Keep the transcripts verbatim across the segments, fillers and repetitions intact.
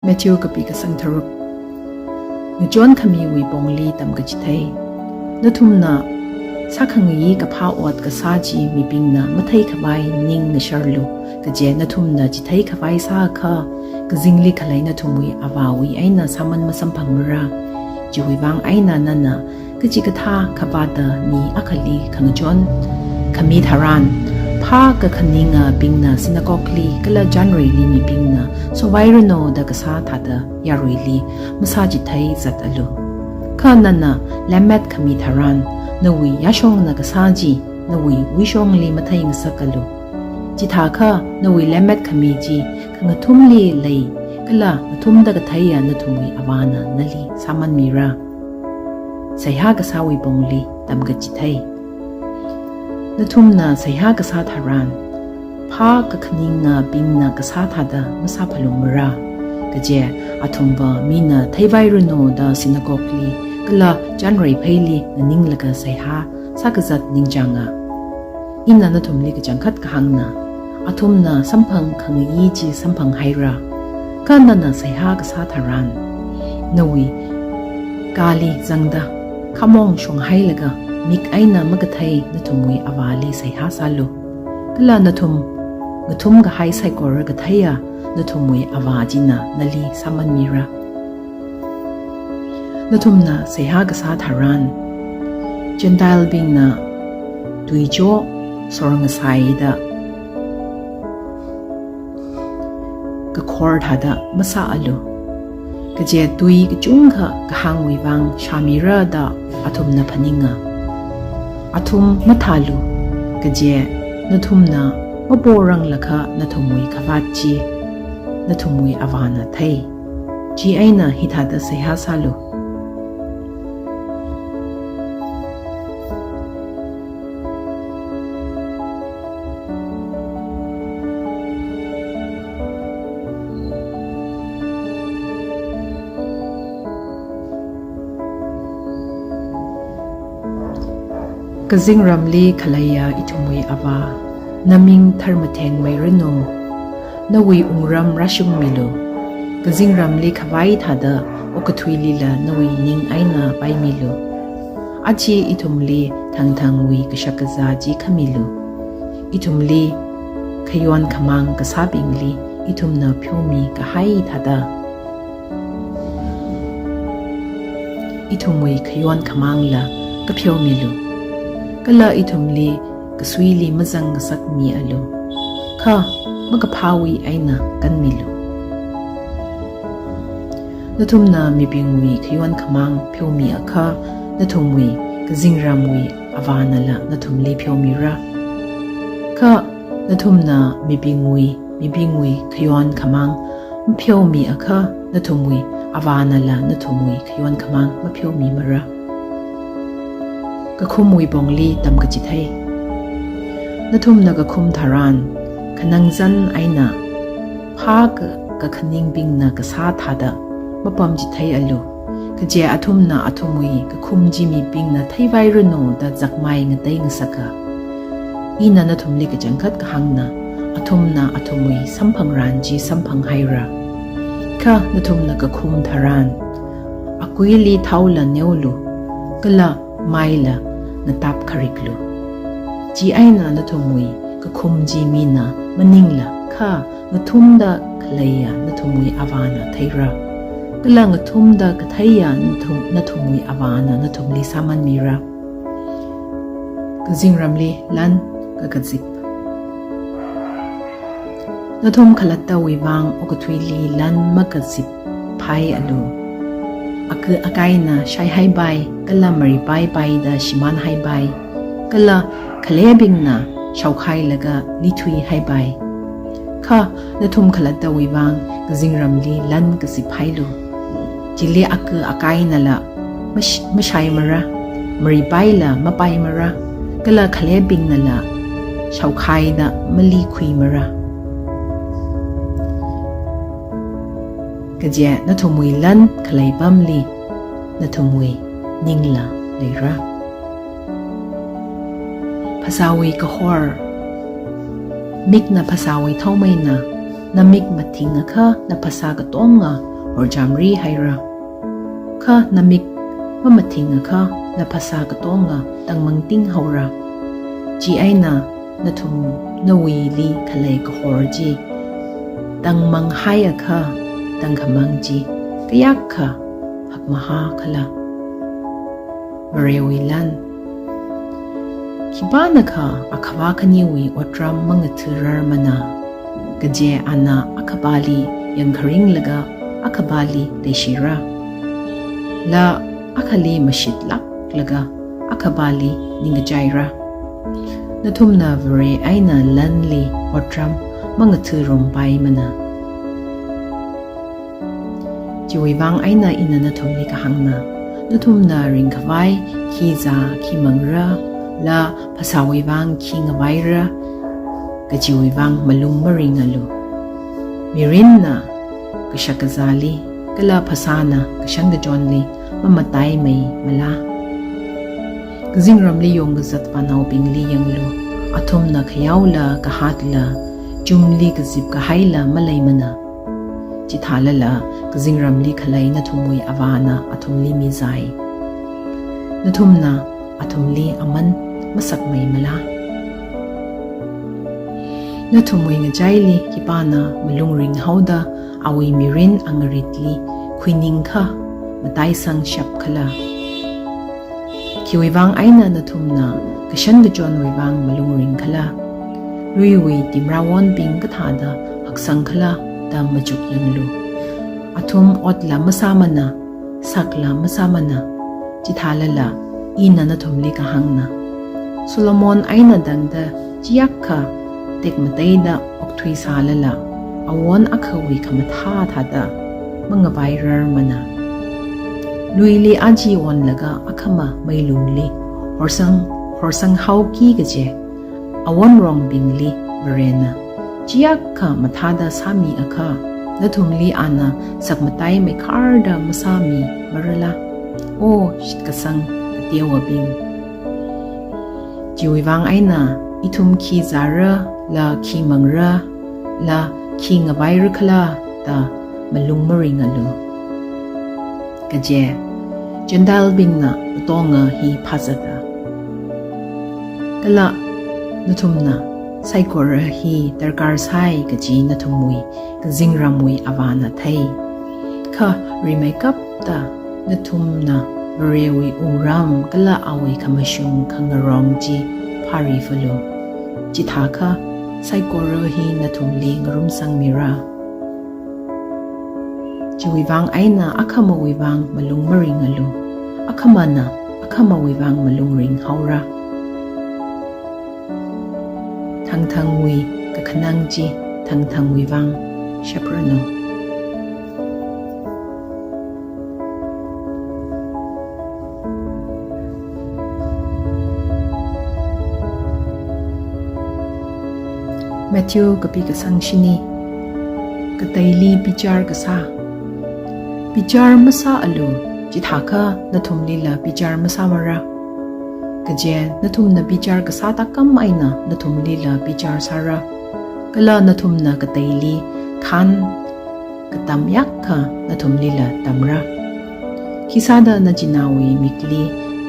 Matthew kapi kasang tharuk. Ngachon khamiwui pongli tamkachithei. Nathumna sākhangayi kaphā ot kasā chi mibingna matheikhavai ning ngasharlu, kaje nathumna chitheikhavai sākha, kazingli khalei nathumwui Avāwui eina sāman masamphangmara. Chiwui vang eina nana kachikathā khavāta mi akhali khangachon khami tharan, phā kakhaningabingna sinagogli kala chanreili mibingna sovairanu da kasā thāda yaruili masāchithei zatalu. Kha nana lemmet khami tharan, nawui yāshongna kasā chi nawui wuishongli matheingasakalu. Chithākha nawui lemmet khami chi khangathumli lei, kala ngathumda katheiya nathumwui Avāna nali sāmanmira. Seihā kasāwui pongli tamkachithei. Nathumna seihā kasā tharan, phā kakhaningabingna kasā thāda masāphalungmara. Kaje athumva mina theivairanu da sinagogli kala chanrei pheili nganinglaga seihā sākazat ningchānga. Ina nathumli kachangkhat kahāngna, athumna samphang khangayi chi samphanghaira. Kha nana seihā kasā tharan, nawui kali zangda khamong shonghailaga mik eina makathei nathumwui Avāli seihā sālu. Kala nathum ngathum kahai saikora katheiya nathumwui Avā china nali sāmanmira. Nathumna seihā kasā tharan, Gentile bingna tuicho sorngasaida kakhor thāda masāalu. Kaje tui kachungkha kahāngwui vang shāmira da athumna phaninga. Athum mathālu, kaje nathumna maporanglakha nathumwui khavāt chi nathumwui Avāna thei. Chieina hithāda seihā sālu. Kazingramli khaleiya ithumwui Avā, naming tharmathengmeiranu. Nawui wungram rāshungmilu. Kazingramli khavai thāda okathuilila nawui ning eina paimilu. Aja ithumli thangthangwui kashak kazā chi khamilu. Ithumli khayon khamāng kasābingli ithumna pheomi kahai thāda ithumwui khayon khamāngla kapheomilu. Kala ithumli kasuili mazang ngasakmialu, kha makaphāwui eina kanmilu. Nathumna mibingwui khayon khamāng pheomiakha, nathumwui kazingramwui Avānala nathumli pheomira. Kha nathumna mibingwui, mibingwui khayon khamāng mapheomiakha, nathumwui Avānala nathumwui khayon khamāng mapheomimara. Kakhumwui pongli tamkachithei. Nathumna kakhum tharan, khanangzan eina phā ka-, kakhaningbingna kasā thāda mapamchitheialu. Kaje athumna athumwui kakhum chi mibingna theivairanu da zakmai ngateingasaka. Ina nathumli kachangkhat kahāngna, athumna athumwui samphangran chi samphanghaira. Kha nathumna kakhum tharan, akuili thaola neolu, kala maila ngatap khariklu. Chieina nathumwui kakhum chi mina maningla, kha ngathumda khaleiya nathumwui Avāna theira. Kala ngathumda katheiya nathum, nathumwui Avāna nathumli sāmanmira. Kazingramli lan kakazip. Nathum khalattawui vang okathuili lan makaziphaialu. Aku akaina shaihaipai, kala maripaipaida shimānhaipai, kala khalebingna shaokhailaga lithuihaipai. Kha nathum khalattawui vang kazingramli lan kaziphailu. Chili aku akainala mash-, mashaimara, maripaila mapaimara, kala khalebingnala shaokhaida malikhuimara. Kaje nathumwui lan khalei pamli nathumwui ningla leira. Phasāwui kahor. Mikna phasāwui thaomeina, namik mathingakha naphasā katonga horchamri haira. Kha namik mamathingakha la phasā katonga tangmangting haora. Chieina nathum nawuili khalei kahor chi tangmanghaiakha tangkhamang chi kayākha hakmahā khala. Varewui lan. Khipānakha akhavā khaniwui otram mangathararmana, kaje ana akhavāli yangkharinglaga akhavāli leishira. La akhali mashitlāklaga akhavāli ningkachaira. Nathumna Vare eina lanli otram mangatharumpaimana. Chiwui vang eina ina nathumli kahāngna, nathumna ringkhavai khi zā khi mangra, la phasāwui vang khi ngavaira, kajiwui vang malung maringalu. Mirinna kashakazāli, kala phasāna kashankachonli mamataimeimala? Kazingramli yongkazat vānaobingli yanglu, athumna khayaola kahātla, chumli kazip kahaila maleimana. Chithālala kazingramli khalei nathumwui Avāna athumli mizai. Nathumna athumli aman masakmeimala? Nathumwui ngachaili khipāna malung ringhaoda awui mirin angaritli khuiningkha mataisangshap khala? Khiwui vang eina nathumna kashankachonwui vang malung ringkhala? Luiwui timrawonbing kathāda haksang khala da machuk yanglu. Athum otla masāmana, sakla masāmana. Chithālala ina nathumli kahāngna, Solomon eina tangda chiyākha tekmateida okthuisālala, awon akhawui khamathā thāda mangavairarmana. Luili aja onlaga akhama meilungli horsang, horsanghaoki kaje awonrongbingli Varena chiyākha mathāda sāmiakha, nathumli ana sakmataimei kharda masāmimarala, O shitkasang kateovābing? Chiwui vang eina ithum khi zāra, la khi mangra, la khi ngavaira khala da malung maringalu. Kaje, Gentile bingna katonga hi phāzata. Kala nathumna saikora hi darkar sai kaji nathumwui kazingramwui Avāna thei. Kha rimeikapta nathumna Varewui wungram kala awui khamashung khangarong chi phārifalu. Chithākha saikora hi nathumli ngarumsangmira. Chiwui vang eina akhamawui vang malung maringalu, akhamana akhamawui vang malung ringhaora. Thangthangwui kakhanang chi thangthangwui vang shapranu. Matthew kapi kasang shini. Kateili bichar kasā. Bichar masāalu, chithākha nathumlila bichar masāmara. Kaje nathumna bichar kasā tākam eina nathumlila bichar sāra. Kala nathumna kateili khan katam yākha nathumlila tamra. Khisāda nachinaowui mikli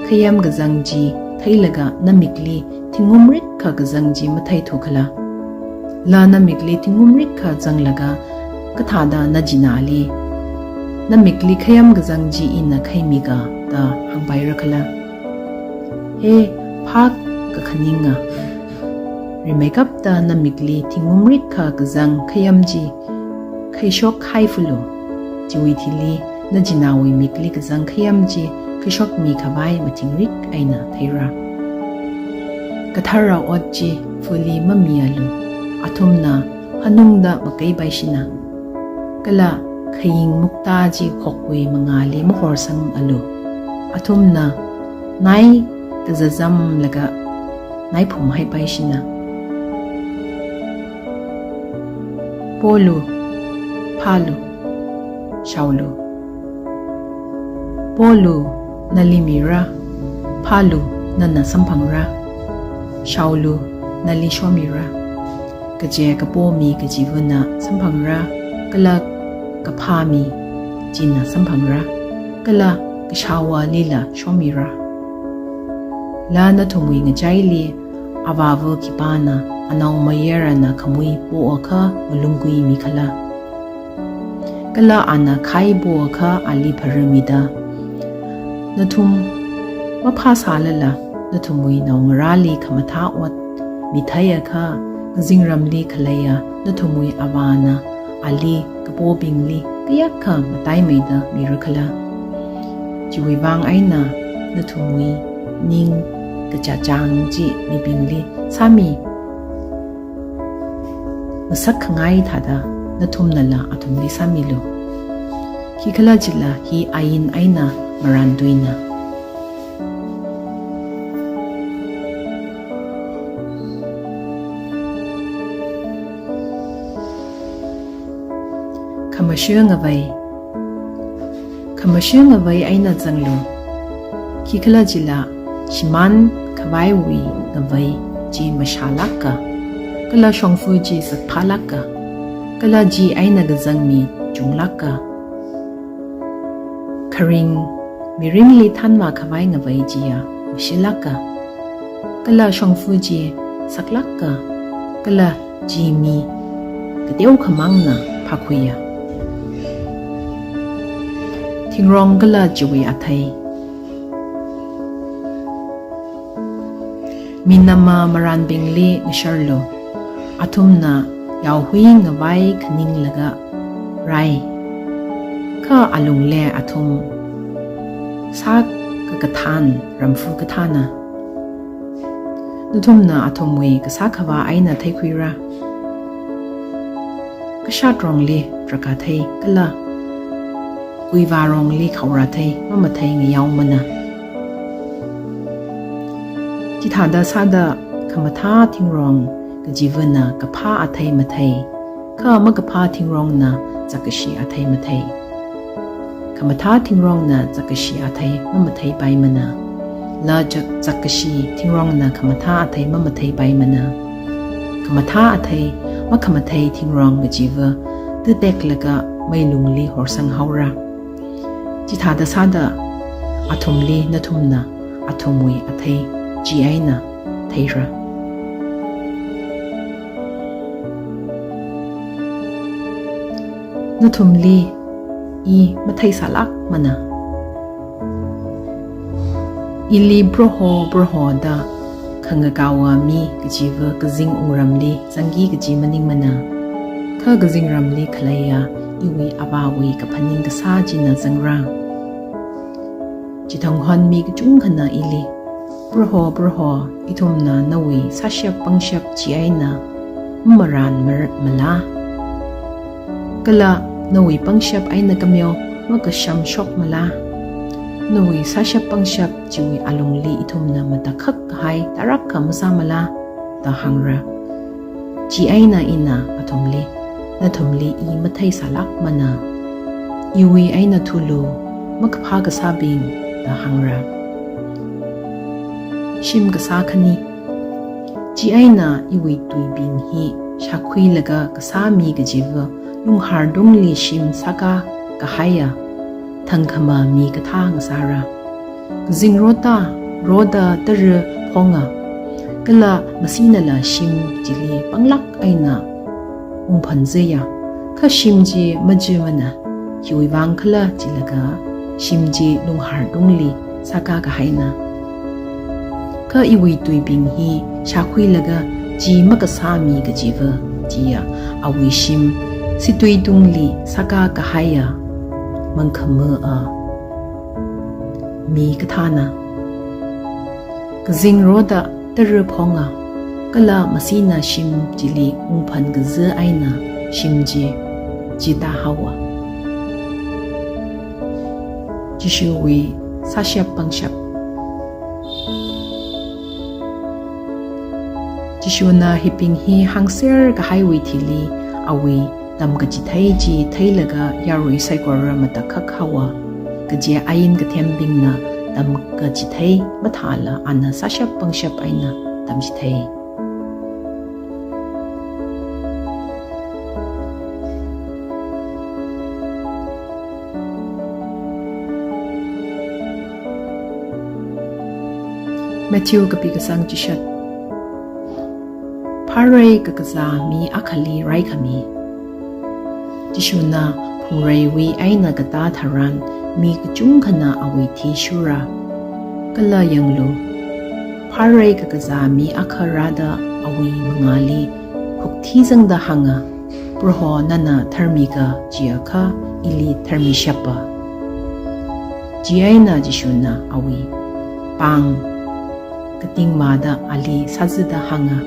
khayam kazang chi theilaga namikli thingumrikha kazang chi matheithu khala? La namikli thingumrikha zanglaga kathāda nachinali, namikli khayam kazang chi ina khaimiga da hāngpaira khala? He phākakhaninga, rimeikapta namikli thingumrikha kazang khayam chi khaishok haifalu. Chiwui thili nachinaowui mikli kazang khayam chi khaishokmi khavai mathingrik eina theira. Kathara ot chi fali mamialu. Athumna hanungda makeipaishina. Kala khaying mukta chi khokwui mangāli mahorsangalu. Athumna nai kazazamlaga naiphum haipaishina. Polu, phālu, shaolu. Polu, nali mira, phālu, nana samphangra, shaolu, nali shomira. Kaje kapo mi kachivana samphangra, kala kaphā mi china samphangra, kala kashāwalila shomira. La nathumwui ngachaili avāva khipāna anaomayarana khamui poakha malungkuimi khala? Kala ana khai poakha ali pharamida, nathum maphāsālala nathumwui naongarāli khamathā ot mitheiakha, kazingramli khaleiya nathumwui avāna ali kapobingli kayākha mataimeida mira khala? Chiwui vang eina nathumwui ning kachachang chi mibingli sāmi ngasakkhangai thāda nathumnala athumli sāmilu. Khikhalajila hi ain eina marān tuina. Khamashung ngavei. Khamashung ngavei eina zanglu. Khikhalajila shimān khavaiwui ngavei chi mashālāka, kala shongfa chi sakphālāka, kala chi eina kazang mi chunglāka. Kharing mirinli thanvā khavai ngavei chiya mashilāka, kala shongfa chi saklāka, kala chi mi kateokhamangna phākhuiya. Thingrong kala chiwui athei. Minama marānbingli ngasharlu. Athumna yaohui ngavai khaninglaga rai, kha alungli athum sākakathān ramfa kathāna. Nathumna athumwui kasā khavā eina theikhuira. Kashatrongli drakhāthei kala kuivārongli khaorāthei mamathei ngayaomana. Chithāda sāda khamathā thingrong kachivana kaphā athei mathei, kha makaphā thingrongna zakkashi athei mathei. Khamathā thingrongna zakkashi athei mamatheipaimana, la zak-, zakkashi thingrongna khamathā athei mamatheipaimana. Khamathā athei makhamathei thingrong kachiva tuteklaga mei lungli horsanghaora. Chithāda sāda athumli nathumna athumwui athei chi eina theira. Nathumli i matheisālākmana. Ili Proho, Proho da khangakaowa mi kachiva kazing wungramli zangki kaji maningmana, kha kazingramli khaleiya iwui Avāwui kaphaning kasā china zangra. Chithang hon mi kachungkhana ili, Proho, Proho, ithumna nawui sāshap pangshap chi eina mamarān mar-, mala? Kala nawui pangshap eina kameo makashamshokmala? Nawui sāshap pangshap chiwui alungli ithumna matakhak kahai tarākha masāmala da hāngra. Chieina ina athumli, nathumli i matheisālākmana. Iwui eina thulu, makaphā kasābing da hāngra. Shim kasā khani. Chieina iwui tuibing hi shākhuilaga kasā mi kachiva lunghār tungli shim sākā kahaiya thangkhama mi kathā ngasāra. Kazing rota, rota tara phonga, kala masinala shim chili panglāk eina ungphanzaya, kha shim chi majimana. Khiwui vang khala chilaga shim chi lunghār tungli sākā kahaina. Kha iwui tuibing hi shākhuilaga chi makasā mi kachiva chiya awui shim situi tungli sākā kahaiya mangkhama a mi kathāna. Kazing rota tara phonga, kala masina shim chili ungphan kaza eina shim chi chithāhaowa. Jishuwui sāshap pangshap. Jishuna hibing hi hāngser kahaiwui thili awui tamkachithei chi theilaga yarui saikora matakhak haowa. Kaje ain kathembingna tamkachithei mathāla ana sāshap pangshap eina tamchithei. Matthew kapi kasang chishat. Pharei kakazā mi akhali raikhami. Jishuna phungreiwui eina katā tharan mi kachungkhana awui thishura. Kala yanglu, pharei kakazā mi akha rāda awui mangāli hukthi zangda hānga, Proho, nana tharmika chiakha ili tharmishappa. Chieina Jishuna awui pāng katingmada ali sazada hānga,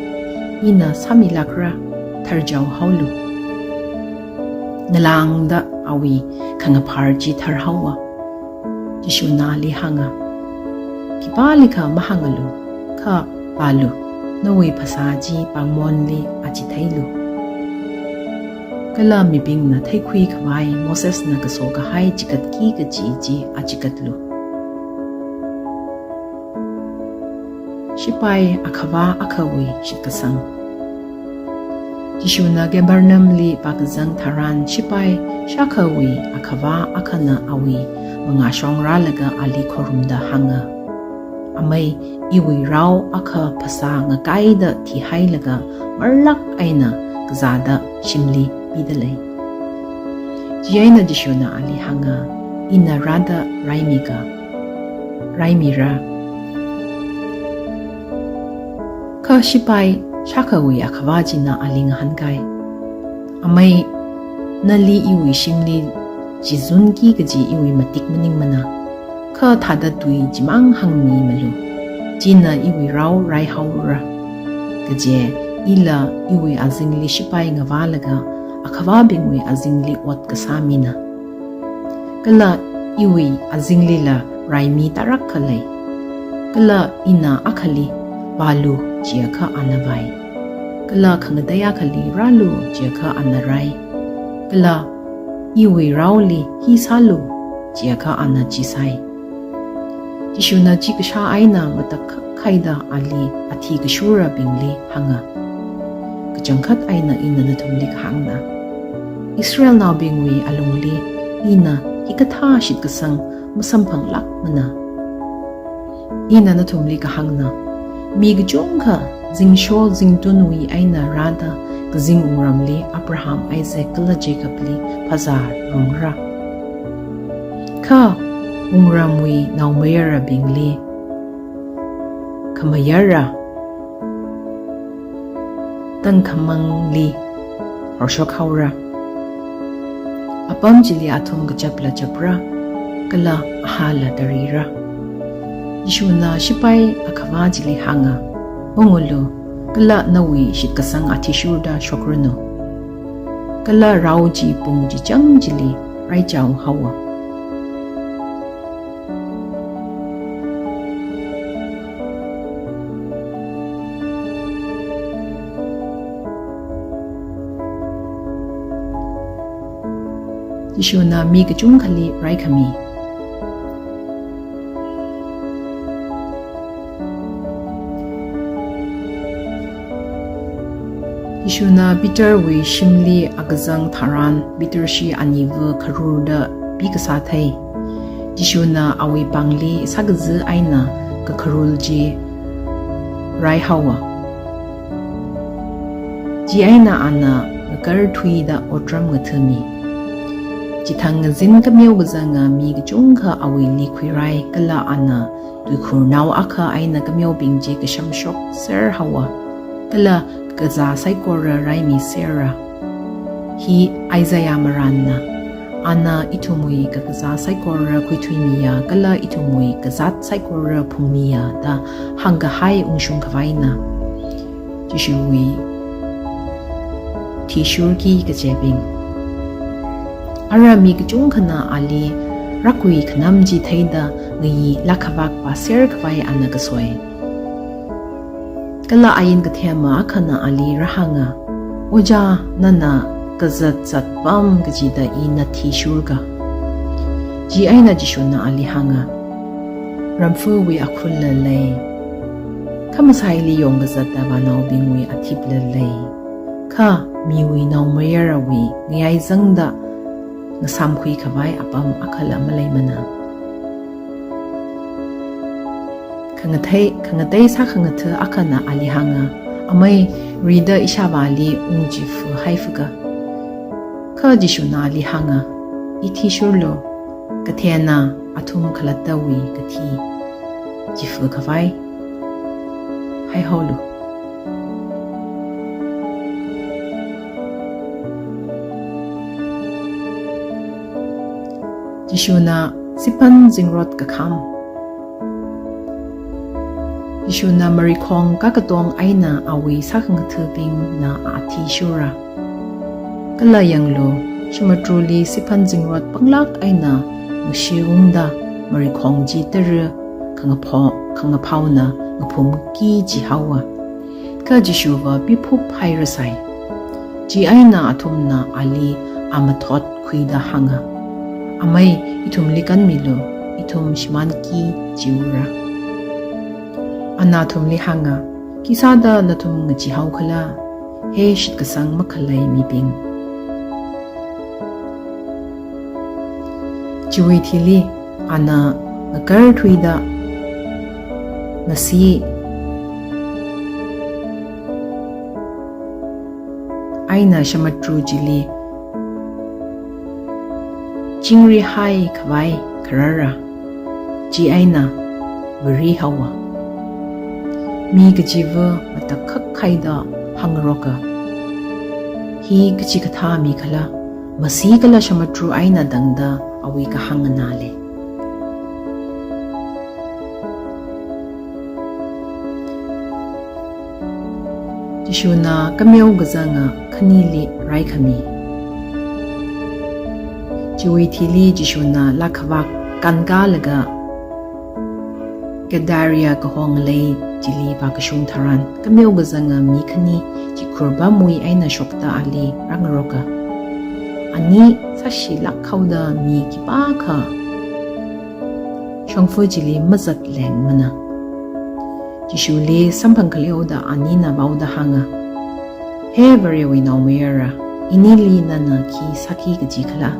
Ina sāmilākra, tharjao haolu. Ngalāngda awui khangaphar chi tharhaowa. Jishuna ali hānga, Khipālikha mahāngalu, kha vālu, nawui phasā chi pāngmonli achitheilu. Kala mibingna theikhui khavai Mosesna kaso kahai chigatki kaji chi achigatlu. Shipai akhavā akhawui shitkasang. Jishuna Capernaumli vākazang tharan shipai shākhawui akhavā akhana awui mangāshong rālaga ali khorumda hānga, Amei, iwui rao akha phasā ngakaida thihailaga marlāk eina kazāda shimli pidalei. Chieina Jishuna ali hānga, Ina rāda raimika. Raimira. Kha shipai shākhawui akhavā china ali ngahānkai, Amei, nali iwui shimli chizunki kaji iwui matik maningmana. Kha thāda tui chimang hāngmimalu. China iwui rao raihaora. Kaje, ila iwui azingli shipai ngavālaga akhavābingwui azingli ot kasā mina. Kala iwui azinglila raimi tarākha lei. Kala ina akhali, Vālu, chiakha ana vāi. Kala khangatei akhali, Rālu, chiakha ana rai. Kala iwui raoli, Hi sālu, chiakha ana chi sāi. Jishuna chi kashā eina matakhak khaida ali athi kashurabingli hānga, Kachangkhat eina ina nathumli kahāngna, Israelnaobingwui alungli ina hikathā shitkasang masamphanglākmana. Ina nathumli kahāngna, mi kachungkha zingsho zingtunwui eina rāda kazing wungramli Abraham, Isaac kala Jacobli phazārumra. Kha wungramwui naomayarabingli khamayara tangkhamangli horshok haora. Apam chili athum kachapla chapra, kala ahāla tarira. Jishuna shipai akhavā chili hānga, Ungulu, kala nawui shitkasang athishurda shokranu. Kala rao chi pung chichang chili raichao haowa. Jishuna mi kachungkhali raikhami. Jishuna Peterwui shimli akazang tharan Peter shi aniva kharurda pikasā thei. Jishuna awui pāngli sākaza eina kakharul chi raihaowa. Chieina ana ngakarthuida otram ngathami. Chithang ngazin kameo kazanga mi kachungkha awuili khuirai kala ana tuikhurnao akha eina kameobing chi kashamshokser haowa, kala kakazā saikora raimi sera. Hi Isaiah marānna, ana ithumwui kakazā saikora khuithuimiya, kala ithumwui kazāt saikora phungmiya da hāngkahai ungshung khavaina. Jishuwui thishurki kachebing. Ara mi kachungkhana ali rākui khanam chi theida ngayi lakhavak vāser khavai ana kasoi. Kala ain kathema akhana ali rāhānga, Ojā, nana kazat zatpam kachida i nathishurka. Chieina Jishuna ali hānga, Ramfawui akhulla lei, khamasaili yongkazata vānaobingwui athipla lei, kha miwui naomayarawui ngayai zangda ngasāmkhui khavai apam akhala maleimana. Khangatei, khangatei sākhangatha akhana ali hānga, "Amei, rida ishāvāli ungchifa haifaka." Kha Jishuna ali hānga, "Ithishurlu, kathena athum khalattawui kathi chifa khavai haihaolu." Jishuna siphan zingrot kakham. Jishuna marikhong kakatong eina awui sākhangathabingna athishura. Kala yanglu, shamatruli siphan zingrot panglāk eina ngashiungda marikhong chi tara khangapho-, khangaphaona ngaphumki jihaowa. Kha Jishuva piphup hairasai. Chieina athumna ali amathot khuida hānga, "Amei, ithumli kanmilu, ithum shimānki," jiura. Ana athumli hānga, "Khisāda nathum ngacheehao khala, he shitkasang makhalei mibing?" Chiwui thili ana ngakarthuida masi eina shamatru chili chingrihai khavai kharara, chieina varihaowa. Mi kachiva matakhak haida hāngaroka, "Hi kachikathā mi khala, masi kala shamatru eina tangda awui kahāng nganāle." Jishuna kameo kazanga khanili raikhami. Chiwui thili Jishuna lākhavak kānkālaga Gadara kahong lei chili vākashung tharan, kameo kazanga mi khani chikhur pamwui eina shokta ali rāngaroka. Ani sāshilāk haoda mi khipākha shongfa chili mazatlengmana. Jishuli samphang khaleoda anina vaoda hānga, "He Varewui Naomayara, inili nana khi sāki kaji khala?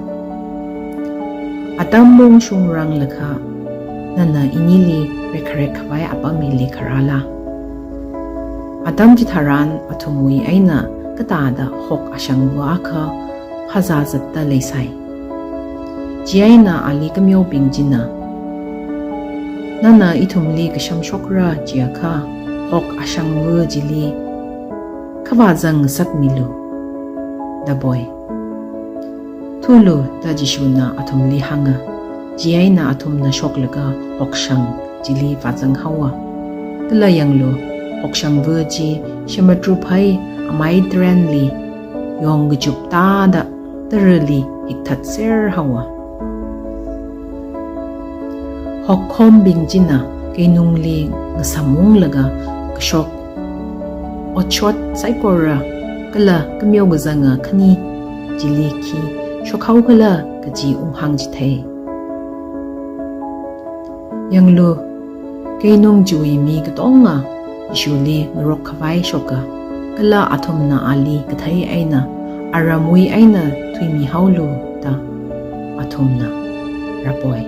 Atam mongshungranglakha nana inili rekharek khavai apam hili kharāla?" Atam chitharan athumwui eina katāda hok ashangva akha phazā zatta leisai. Chieina ali kameobing china, "Nana ithumli kashamshokra chiakha, hok ashangva chili khavāzang ngasakmilu," da poi. "Thulu," da Jishuna athumli hānga. Chieina athumna shoklaga hokshang chili vāzanghaowa. Kala yanglu, hokshangva chi shamatru phai amai tarenli yongkachup tāda tarali hikthatser haowa. Hokkhombing china keinungli ngasamunglaga kashok otshot saikora kala kameo kazanga khani chili khi shokhao khala kaji unghāngchithei. Yanglu, keinung chiwui mi katonga Jishuli ngarok khavai shoka, kala athumna ali kathei eina, "Aramwui eina thuimihaolu," da athumna rāpoi.